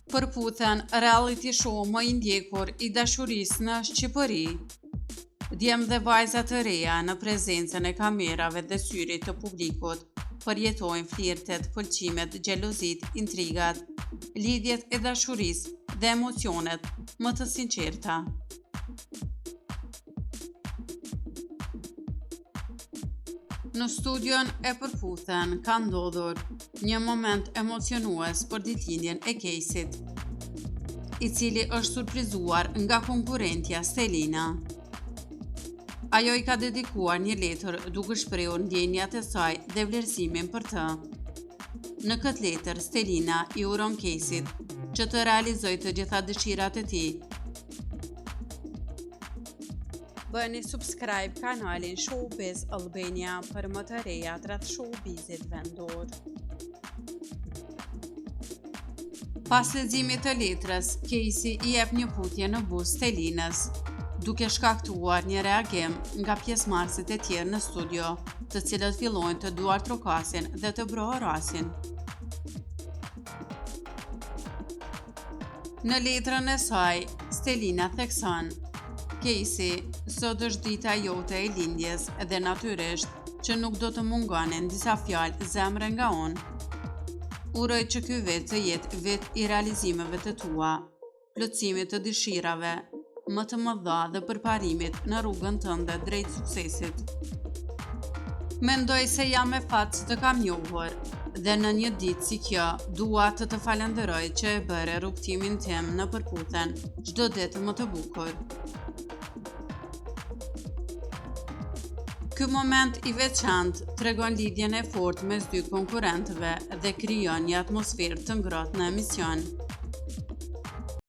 Përputhen, reality show më i ndjekur i dashurisë në Shqipëri. Djem dhe vajza të reja në prezencën e kamerave dhe syrit të publikut përjetojnë flirtet, pëlqimet, xhelozitë, intrigat, lidhjet e dashurisë dhe emocionet më të sinqerta. Në studion e Përputhen ka ndodhur një moment emocionues për ditëlindjen e Kejsit, i cili është surprizuar nga konkurrentja Stelina. Ajo i ka dedikuar një letër duke shprehur ndjenjat e saj dhe vlerësimin për të. Në këtë letër, Stelina i uron Kejsit që të realizojë të gjitha dëshirat e tij Bëni subscribe kanalin Showbiz Albania për më të reja rreth showbizit vendor. Pas leximit të letrës, Kejsi i jep një puthje në buzë Stelinës, duke shkaktuar një reagim nga pjesëmarrësit e tjerë në studio, të cilët fillojnë të duartrokasin dhe të brohorasin. Në letrën e saj, Stelina thekson, Kejsi, sot është dita jote e lindjes dhe natyrisht që nuk do të mungonin disa fjalë zemre nga unë. Uroj që ky vit të jetë vit i realizimeve të tua, plotësimit të dëshirave më të mëdha dhe përparimit në rrugën tënde drejt suksesit. Mendoj se jam me fat që të kam njohur dhe në një ditë si kjo dua të të falënderoj që e bëre rrugëtimin tim në Përputhen çdo ditë më të bukur. Ky moment i veçantë tregon lidhjen e fortë mes dy konkurrentëve dhe krijon një atmosferë të ngrohtë në emision.